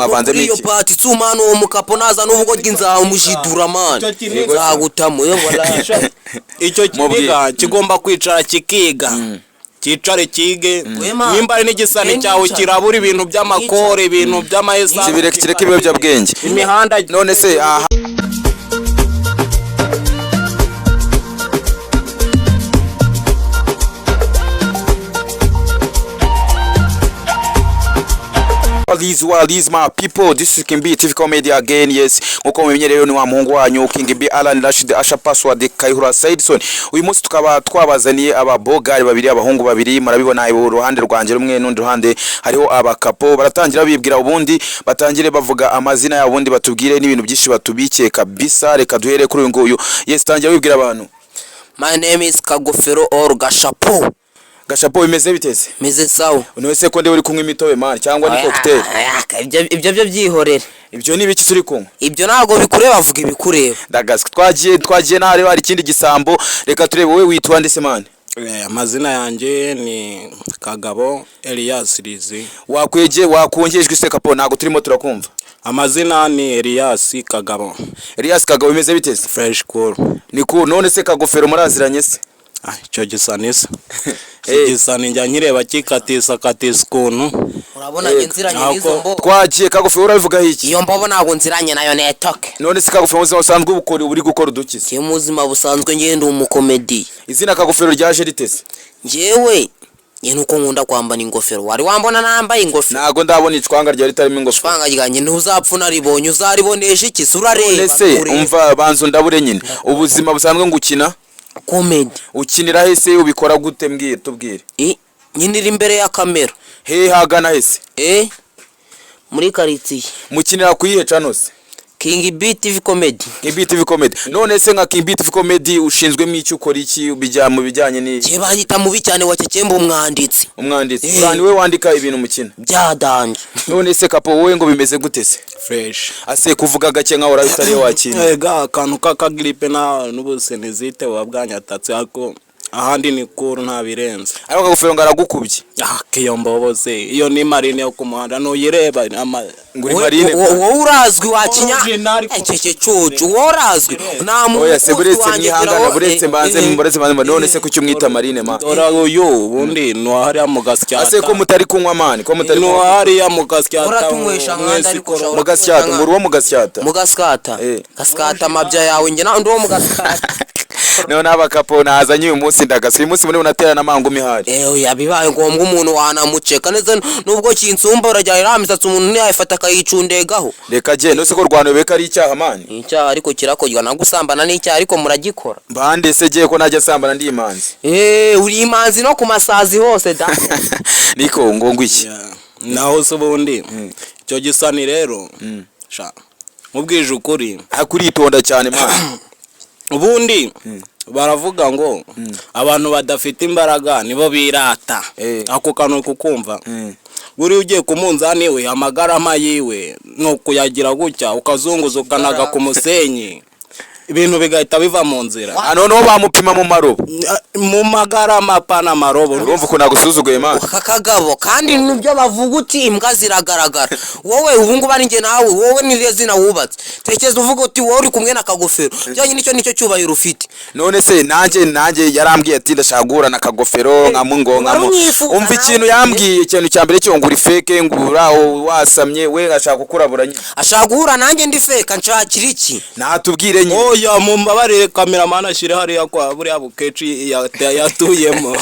mwavanzemo Kuri iyo iki? Pati tsumana uwo mukapo naza n'ubwo nzamujidura man. Icyo kiniga- Nzagutamo yo wala. Icyo kiniga kigomba kwicara kikiga, cyicare cyige. Wema. Nimba ari n'igisani Wema, cyawe wicara. kirabura ibintu by'amakore, ibintu by'amayesansi. Kibireke, kireke ibiyobyabwenge. Imihanda. None se aha What is my people? This is King B TV Comedy again. Yes, nkuko mubimenye rero ni wa muhungu wanyu King B Alan Rashid Asha Password Kayihura Saidson. Uyu munsi tukaba twabazaniye ababogari babiri, abahungu babiri. Murabibona iruhande rwanjye rumwe n'undi ruhande hariho abakapo. Baratangira bibwira, ubundi batangire bavuga amazina yabo, ubundi batubwire n'ibintu byinshi batubikiye kabisa. Reka duhere kuri uyu nguyu. Yes, tangira wibwira abantu. My name is Kagofero or Gashapo. Gashapo, bimeze biteze? Meze sawa. None se ko ndi uri kunywa imitobe man, cyangwa ni cocktail? Ibyo byo byihorere. Ibyo ni ibiki turi kunywa? Ibyo ntabwo bikureba, avuga ibikureba. Ndagaswe, twagiye n'ahareba hari ikindi gisambo. Reka turebe, wowe witwa nde se man? Amazina yanjye ni Kagabo Elias Rizi. Wakwege wakongejwe se kapo, ntabwo turimo turakumva. Amazina ni Elias Kagabo. Elias Kagabo, bimeze biteze? Fresh, cool. Ni ku none se Kagofero muraziranye se? Ah, icyo gisa nisa. Eh. Gisa ni njya nkireba kikatisa katisa ukuntu. Urabona njye nziranye n'izo mbo. Twagiye, Kagofero, urabivugaho iki? Iyo mbobo ntabwo nziranye nayo, netoke. None se Kagofero, mu buzima busanzwe ubukora, uri gukora udukize? Njye mu buzima busanzwe njye ndi umukomedi. Izina Kagofero ryaje riteze? Njyewe njye nuko nkunda kwambara ingofero. Wari wambona nambaye ingofero? Ntabwo ndabona icwanga ryari ritarimo ingofero. Icwanga ryanjye ntuzapfa unaribonye. Uzaribonesha iki se? Urareba. None se Ureba. umva, banza ndabure nyine, ubuzima busanzwe ngukina Comedy. Ukinira he se? Ubikora gute? Mbwira, tubwire. Nkinira imbere ya kamera. He, hagana he se? Muri karitsiye. Mukinira kuyihe channel se? King B TV Comedy. King B TV Comedy. None se nka King B TV Comedy ushinzwemo iki? Ukora iki bijya mu bijyanye ni Njye banyita mubi cyane wa Kekemba, umwanditsi. Umwanditsi? Eh. Uriya ni we wandika ibintu mukina? Byadanje. None se kapo, wowe ngo bimeze gute se? Fresh. Ase kuvuga gake nkaho urabe utari wakina. Ega akantu k'akagiripe na n'ubusenizite buba bwanyatatse, ariko ahandi ni cool, nta birenze. Ariko Kagofero ngo aragukubye. Ah, kiyo mbobo se, iyo ni marine yo ku muhanda ntuyireba ama Ngo uri marine? Wowe urazwi wakinya. Original. Cece cucu, wowe urazwi, nta muntu Oya se, uzwi buretse wanjye. mwihangana, buretse mbanze, buretse mbanze. None se kuki umwita marine man? Dore uyu ubundi ni uwahariya mu Gasyata. Ase ko mutari kunywa man, ko mutari kunywa? Ni uwahariya mu Gasyata. Uratunywesha nkanda ariko Mwesikoro. Mu Gasyata, ngo uri uwo mu Gasyata? Mu Gasyata. Eh. Gasyata amabya yawe, njye ndi uwo mu Gasyata. None abakapo nazanye uyu munsi, ndagasa uyu munsi muri unatera n'amangumi hari. Ewe, yabibaye ngombwa umuntu wanamuceka neza, nubwo kinsumba urajya iriya misatsi umuntu ntiyayifata akayicundegaho. Reka genda, ese ko Rwanda beka ari icyaha man? Ni icyaha ariko kirakorwa. Na gusambana ni icyaha, ariko muragikora. Bande se? Giye ko najya sambana, ndi imanzi. Uri imanzi no ku masazi hose da. Niko ngo iki? Yeah. Naho se ubundi icyo gisani rero sha, mubwije ukuri. Akuritonda cyane man. Ubundi baravuga ngo abantu badafite imbaraga nibo birata. Ako kantu kukumva, buriya ugiye ku munzani we, amagarama yiwe ni ukuyagira gutya, ukazunguza, ukanaga ku musenyi, ibintu bigahita biva mu nzira. Ah, noneho bamupima mu marobo? Mu magarama, pana marobo. Urumva ukuntu nagusuzuguye man? Aka kagabo kandi nibyo bavuga uti imbwa ziragaragara. Wowe ubu ngubu ari njye nawe, wowe niriya zina wubatse, tekereza uvuga uti wowe uri kumwe na Kagofero byonyine, icyo nicyo cyubahiro ufite. None se nanjye yarambwiye ati ndashaka guhura na Kagofero nkamu ngo nkamu Warumwifuza umva ikintu nawe. Yambwiye ikintu cya mbere cyo ngo uri fake, ngo uraho wasamye, we ashaka kukurabura nyine. Ashaka guhura nanjye ndi fake, nshakira iki? Natubwire nyine. Oya, mumbabarire, kameramani ashyire hariya kwa buriya bukeci yatuyemo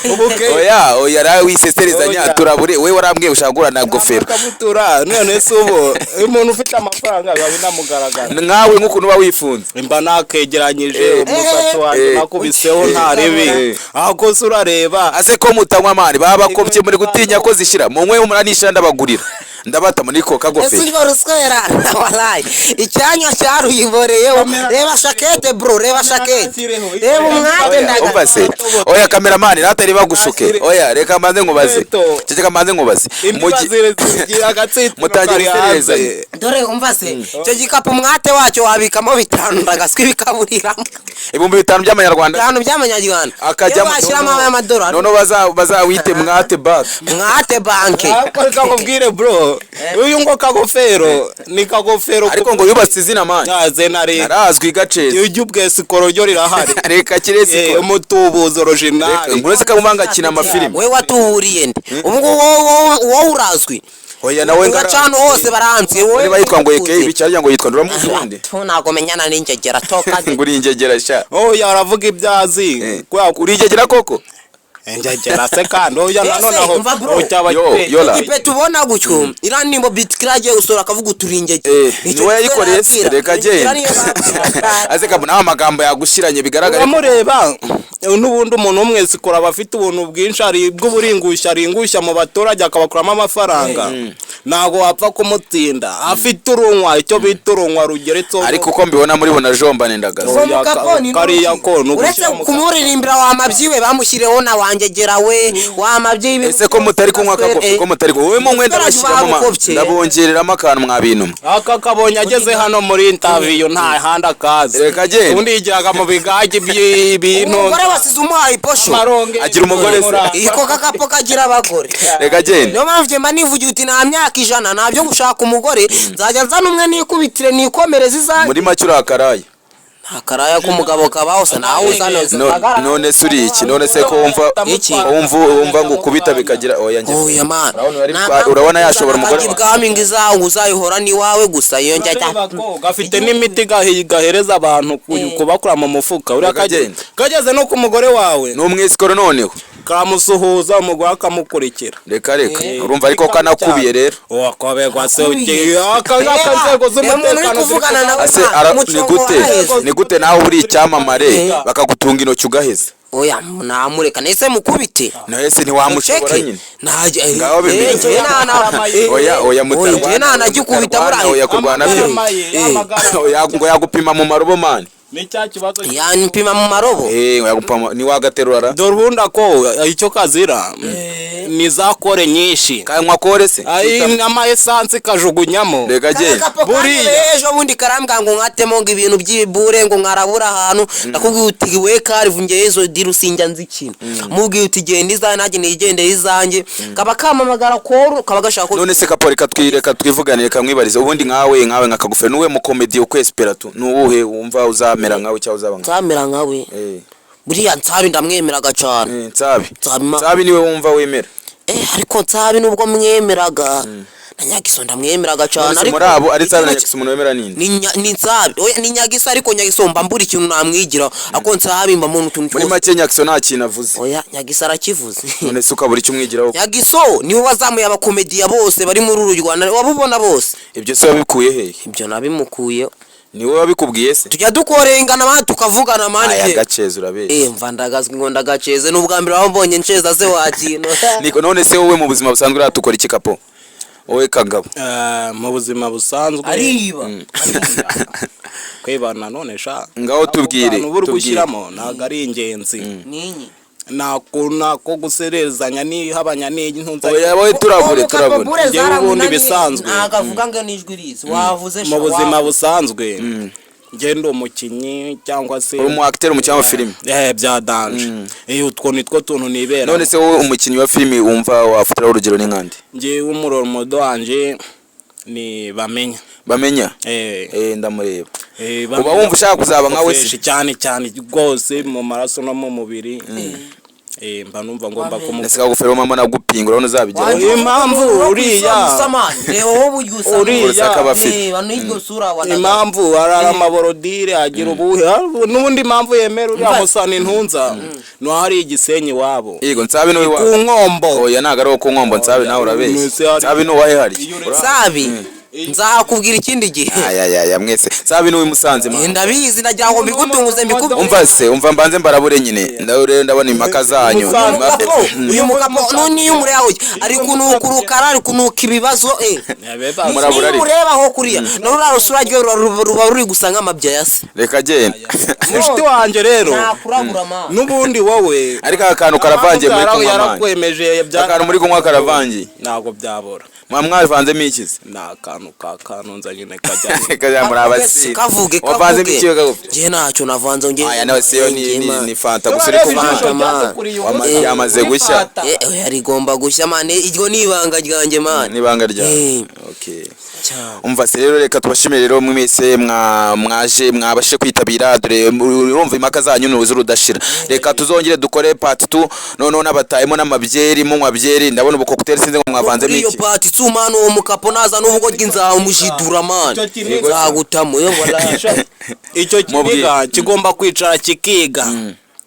ubuke. Oya, nawe wiseserezanya. Oya. Turabure, we warambwiye ushaka guhura na Gofero. Akabutura. None se ubu umuntu ufite amafaranga biba binamugaragara? Nkawe nk'ukuntu uba wifunze. Mba nakegeranyije umusatsi wanjye, nakubiseho nta ribi, ahubwo se urareba. Ase ko mutanywa man, baba bakopye, muri gutinya ko zishira? Munywe, muranishira, ndabagurira, ndabata muri ko Ese Kagofero. Urwo ruswera, walayi icyanywa cyaruyiboreyeho. Reba shakete bro, reba shakete, reba umwate ndaga. Umva se, oya kameramani, natari bagushuke. Oya, reka mbanze nkubaze. Eto. Ceceka mbanze nkubaze. Imbiba zigira agatsitiro Mutangiye kari hanze. gusererezanya. Dore umva se, icyo gikapu umwate wacyo wabikamo 5, ndagaswi bikaburiramo. 5000 by'amanyarwanda. 5 by'amanyarwanda. Akajya Iyo washyiramo ay'amadolari. Noneho bazawite mwate bank. Mwate banke. Ariko reka nkubwire bro. Niko uyu ngo kagofero ni kagofero. Ariko ngo yubatse izina, man. Yaze nari Arazwi gaceza. Ujya ubwesikoro ryo rirahari. Reka kiresi. Umutubuzo original. Ngo uretse ko akina amafilimi. We watuburiye nde? Ubu ngubu wowe urazwi. Oya, nawe Ugaca ahantu hose baranzi wowe. Niba yitwa ngo Eke ibiki, ngo yitwa, uramuzi ubundi? Tu, ntabwo menyana n'ingegera toka. Ngo uri ingegera sha. Oya, aravuga ibyo azi. Kubera ko Uri ingegera koko. Ingegera se kandi, oya. Ese, Nanone aho umva bro. cyaba. Yo, yola. Ipe tubona gutyo iriya nimbo Bitkira agiye gusura akavuga uturi ingegera. Eh, niwe yayikoreye se? Reka genda. Ase kabona aho amagambo yagushiranye bigaragara ko Uramureba n'ubundi umuntu w'umwesikoro aba afite ubuntu bwinshi, ari bw'uburingushya, aringushya mu baturage akabakuramo amafaranga. Ntabwo wapfa kumutsinda, afite urunywa, icyo bita urunywa rugeretseho. Ariko uko mbibona muri bona jombane ndagaza. Oya, kariya ko ni Uretse ugushyira mu kumuririmbira wamabyiwe bamushyirireho na wangegera we wamabyiwe. Ese ko mutari kunywa akakofi, ko mutari kunywa, wowe mu mwenda bashyiramo ndabongereramo akantu mwabintu. Aka kabonye ageze hano muri interview, nta handi akazi. Reka genda. Ubundi yigiraga mu bigage by'ibintu. Umugore wasize umuhaye iposho. Amaronge. Agira umugore se? Iko kakapo kagira abagore. Reka genda. Niyo mpamvu njye mba nivugira uti nta myaka 100 ntabyo gushaka umugore, nzajya nzana umwe nikubitire nikomereze izanjye. Muri make urakaraye. Nta karaya k'umugabo kabaho se, nawe uzana. None se uri iki? None se ko wumva Iki? wumva ngo ukubita bikagira, oya njye. Oya man. Urabona yashobora umugore wawe ibwami ngo izawe uzayihora n'iwawe gusa iyo njya. Urareba ko gafite n'imiti gahereza abantu kubakura mu mufuka uriya. Reka genda. Kageze no ku mugore wawe. Ni umwesikoro noneho. Kamusuhuza, umugore akamukurikira. Reka reka, urumva ariko kanakubiye rero. Wakoberwa se? Akubiye. Aka nzego Reba, umuntu uri z'umutekano kuvugana nawe. Ase Nta ni muco gute waheze. ni gute nawe uri icyamamare bakagutunga intoki ugaheza? Oya, namureka nese mukubite. Nawe se ntiwamushobora Ceke. nyine? Najya. Ngaho bimeze. Oya oya, mutarwana. Oya, ntanagikubita Mutarwana, buriya. oya, kurwana byo. Oya, ngo yagupima mu marobo, man. Ni cya kibazo. Yanpima mu marobo. Eh, ngo yagupima ni wagaterura ra. Dore ubundi ako icyo kazira ni za kore nyinshi. Kanywa kore se? Ayi, ama essence kajugunyamo. Reka genda. Buriya. Ejo bundi karambwa ngo nkatemo ngo ibintu by'ibure ngo nkarabura ahantu, ndakubwira uti we kari ngeye izo diru sinjya nzikina, mubwiye uti genda izanjye nanjye nigendere izanjye, kaba kamamagara koru kaba gashaka ko None se kapo, reka twireka twivuganire, kamwibarize ubundi nkawe nka Kagofero, nuwe mu comedy ukwespera tu, nuwuhe wumva uzamera nkawe cyangwa uzaba nkawe? Nzamera nkawe? Buriya Nsabi ndamwemeraga cyane. Nsabi. Nsabi Nsabi niwe wumva wemera? Eh, ariko Nsabi nubwo mwemeraga, na Nyagiso ndamwemeraga cyane. None se Ariko muri abo ari Nsabi na Nyagiso, umuntu wemera ninde? Ni Nsabi, oya, ni Nyagiso, ariko Nyagiso mba mbura ikintu namwigiraho, ako Nsabi mba mbona utuntu Muri twose. make Nyagiso nta kintu avuze. Oya, Nyagiso arakivuze. None se ukabura icyo umwigiraho? Nyagiso niwe wazamuye abakomediya bose bari muri uru Rwanda wabubona bose. Ibyo se wabikuye hehe? Ibyo nabimukuye. Niwe wabikubwiye se? Tujya dukorengana man, tukavugana man. Aya gaceza urabeshya. Eh, mva ndagazwi ngo ndagaceze, ni ubwa mbere aho mbonye nceza se wakintu. Niko, none se wowe mu buzima busanzwe uratukora iki, kapo, wowe kagabo? Mu buzima busanzwe Ariba. kwibana none sha. Ngaho tubwire, Ako kantu uba uri tubwire. gushyiramo ntabwo ari ingenzi. Ninyi. Nako guserezanya n'ihabanya n'intunza. Oya wowe, turabure turabure. Njyewe ubundi bisanzwe. Ntabwo avuga ngo n'ijwi rizi wavuze sha. Mu buzima busanzwe njye ndi umukinnyi cyangwa se Uri umu acteur, umukinnyi wa filime? Eh, bya danger. Eh, utwo nitwo tuntu nibera. None se wowe umukinnyi wa filime wumva wafatiraho urugero ni nkande? Njyewe umuroromodo wanje ni Bamenya. Bamenya? Eh. Eh, ndamureba. Eh, Uba wumva ushaka kuzaba nkawe se? Fresh cyane cyane rwose, mu maraso no mu mubiri. Eh, mba numva ngomba Ese kumufasha. kagofero mama nagupinga, urabona uzabigeraho? Impamvu Reba wowe uburyo usa. uriya- Urusaka abafite. Reba n'iryo sura wanaga. Impamvu arara amaborodire agira ubuhe n'ubundi impamvu yemera uriya musani ntunza no hari igisenyi wabo. Yego, Nsabi ni Ku uwa Nkombo. Oya, ntabwo ari uwo ku Nkombo, Nsabi nawe urabeshya. Nese hari- Nsabi ni uwahe hari? Nsabi nzakubwira ikindi gihe. Ayayaya, mwese Nsabi ni uw'i Musanze, man. Eh, ndabizi, nagira ngo mbigutunguze mbikubwire. Umva se, umva mbanze mbarabure nyine, ndabure ndabona impaka zanyu. Musanze. Uyu mugabo none iyo umureba ari kunuka urukara, ari kunuka ibibazo eh. Murabura Niyo ariko. umureba aho kuriya na ruriya rusura rwe ruba ruri gusa nk'amabya ya se. Reka genda. Mushiti wanjye rero, Nakurabura ma. n'ubundi wowe Ariko aka kantu karavangiye muri kunywa, man. Yarakwemeje Aka kantu muri kunywa karavangiye. Ntabwo byabura. Mwa mwavanzemo iki se? Ni akantu ka kanunza nyine kajya. Kajya muri abasiri. Kavuge. Wavanzemo Kavuge. iki we, Kagufi? Njye ntacyo navanze njye. Aya nawe siyo ni Fanta gusa uri kunywa. Fanta, man. Yamaze gushya. Oya, rigomba gushya, man, iryo ni ibanga ryanjye, man. N'ibanga ryawe. Okay. Cyane. Umva se rero, reka tubashimire rero mwese mwaje, mwabashe kwitabira. Dore urumva impaka zanyu ni urudashira. Reka tuzongere dukore part 2 noneho n'abatayemo n'amabyeri, munywa byeri. Ndabona ubu cocktail, sinzi ngo mwavanzemo Kuri iyo iki. Part two, man, uwo mukapo naza n'ubwo nzamujidura, man. Icyo kiniga- Nzagutamo yo wala. Icyo kiniga kigomba kwicara kikiga,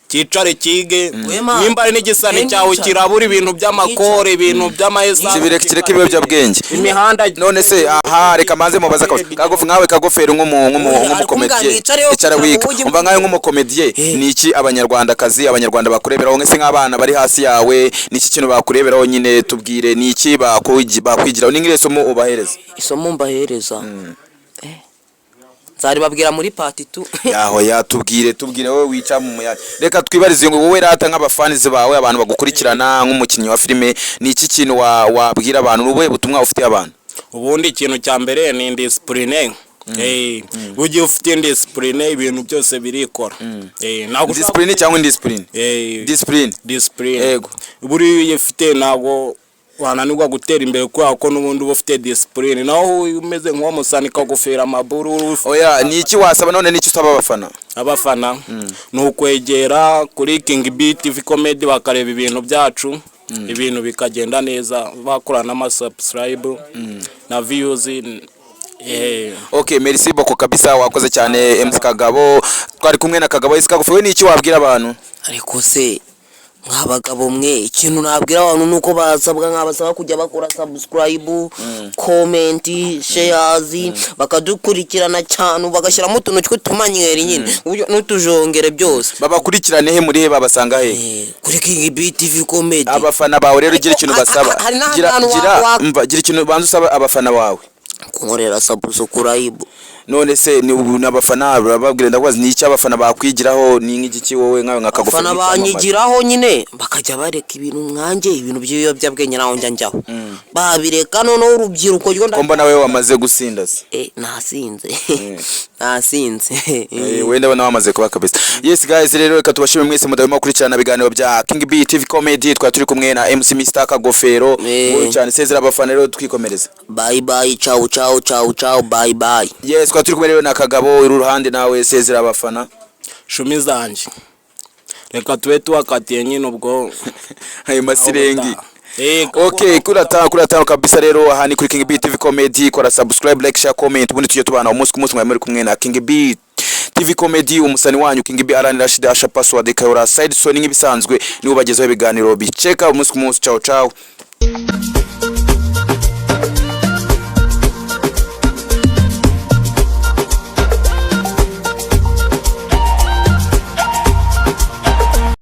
cyicare cyige. We, man. Nimba ari n'igisani Nicara. cyawe kirabura ibintu by'amakore, ibintu by'amahesa. Kibireke, kireke ibiyobyabwenge. Imihanda. None se aha reka manze mubaze akabazo kagufi. Nkawe Kagofero, Oya, nk'umukomediye, ariko nicareho icara kugira wika ngo ujye. Umva, nkawe nk'umukomediye, ni iki abanyarwandakazi, abanyarwanda bakureberaho? Nk'ese nk'abana bari hasi yawe, ni iki kintu bakureberaho nyine? Tubwire, ni iki bakwigiraho? Ni nk'irihe somo ubahereza? Isomo mbahereza, nzaribabwira muri part 2. Yaho yatubwire, tubwire wowe wica mu muyaga. Reka twibarize ngo wowe rata, nk'abafanizi bawe, abantu bagukurikirana, nk'umukinnyi wa filime, ni iki kintu wabwira abantu? Ni ubuhe butumwa ufitiye abantu? Ubundi ikintu cya mbere ni indiscipline. Ugiye ufite indiscipline, ibintu byose birikora. Ntabwo ushobora- Discipline cyangwa indiscipline? Discipline. Discipline. Yego. Buriya iyo uyifite ntabwo wananirwa gutera imbere, kubera ko n'ubundi uba ufite discipline. Naho umeze nk'uwo musani kagufera amaburu. Oya, ni iki wasaba none? Ni iki usaba abafana? Abafana ni ukwegera kuri King B TV Comedy, bakareba ibintu byacu, ibintu bikagenda neza, bakora n'amasubscribe na views. Okay, merci beaucoup kabisa, wakoze cyane MC Kagabo. Twari kumwe na Kagabo MC Kagufi. We ni iki wabwira abantu? Ariko se mwabagabo mwe, ikintu nabwira abantu ni uko basabwa, nkabasaba kujya bakora subscribe, comment, shares, bakadukurikirana cyane, bagashyiramo utuntu tw'utumanyeri nyine n'utujongere byose. Babakurikirane he? Muri he? Babasanga he? Kuri King B TV Comedy. Abafana bawe rero, gira ikintu basaba. Hari n'ahandi Gira hantu gira mva, gira ikintu banza usaba abafana bawe. Kunkorera subscribe. None se ni ubu n'abafana bababwira, ndakubaza, ni iki abafana bakwigiraho? Ni nk'igiki wowe nkawe nka Kagufi? Abafana nk'icyamamare? Banyigiraho nyine bakajya bareka ibintu mwanjye, ibintu by'ibiyobyabwenge naho njya njyaho babireka. Noneho urubyiruko rwo Ko mbona wewe wamaze gusinda se? Nasinze, nasinze. Wenda ndabona wamaze kuba kabisa. Yes guys, rero reka tubashime mwese mudahwema gukurikirana ibiganiro bya King B TV Comedy. Twari turi kumwe na MC Mr Kagofero. Wowe cyane, sezera abafana rero twikomereza. Bye bye, ciao ciao ciao ciao, bye bye. Yes, twari turi kumwe rero na Kagabo uri uruhande, nawe sezera abafana. Shumi zanjye, reka tube tubakatiye nyine ubwo. Ayo masirengi. Okay, kuri atanu kabisa. Rero aha ni kuri King B TV Comedy. Kora subscribe, like, share, comment, ubundi tujye tubana umunsi ku munsi. Mwari muri kumwe na King B TV Comedy, umusani wanyu King B Alan Rashid Asha Password Kayora Side Sony. Nk'ibisanzwe niwe ubagezaho ibiganiro biceka umunsi ku munsi. Ciao ciao.